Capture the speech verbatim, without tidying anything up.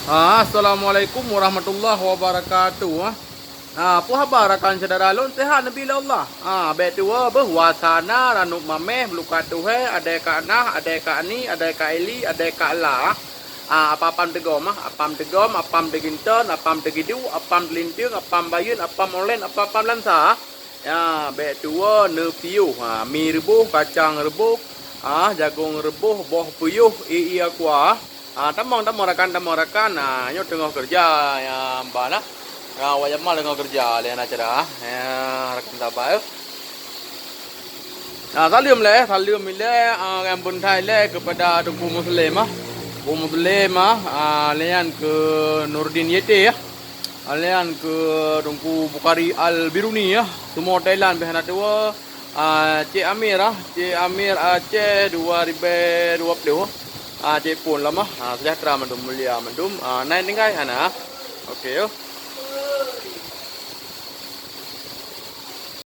Ah, Assalamualaikum warahmatullahi wabarakatuh. Ah, peue haba rakan syedara lôn, sehat neubri lé Allah. Ah, bék tuwoe beuh wasana, ranub mameh, bulukat tuhé, adé ka nah, adé ka ni, adé ka ili, adé ka la. Ah, apam-apam teugom ah, apam teugom, apam teuginton, apam teugidu, apam teulinteung, apam bayeuen, apam olen, apam-apam lansa. Ya, bék tuwoe neupiôh. Ha, mi reuboh, kacang reuboh, ah, jagong reuboh, boh piôh, ie-ie kua. Ah, tamong, tamong rakan, tamong rakan. Ah, nyoe teungoh keureuja, ya, ban ah. Ya, Wak Jamal teungoh keureuja lé na cara. Ya, rakan sahabat, eh. Ah, saleuem lé, saleuem ilé, ah, nyang beuntai lé keupada Teungku Muslim ah. Teungku Muslim ah, ah, lé nyan keu Nurdin Y T ah. Lé nyan keu Teungku Bukhari Al-Biruni ah. Seumue Thailand beh na tuwoe. Ah, Cik Amir ah, Cik Amir Aceh dua ribèe dua puluh. Ah, Cik Pon lama. Ah, sejahtera mandum, mulia mandum. Ah, nai tinggai hana. Oke yo.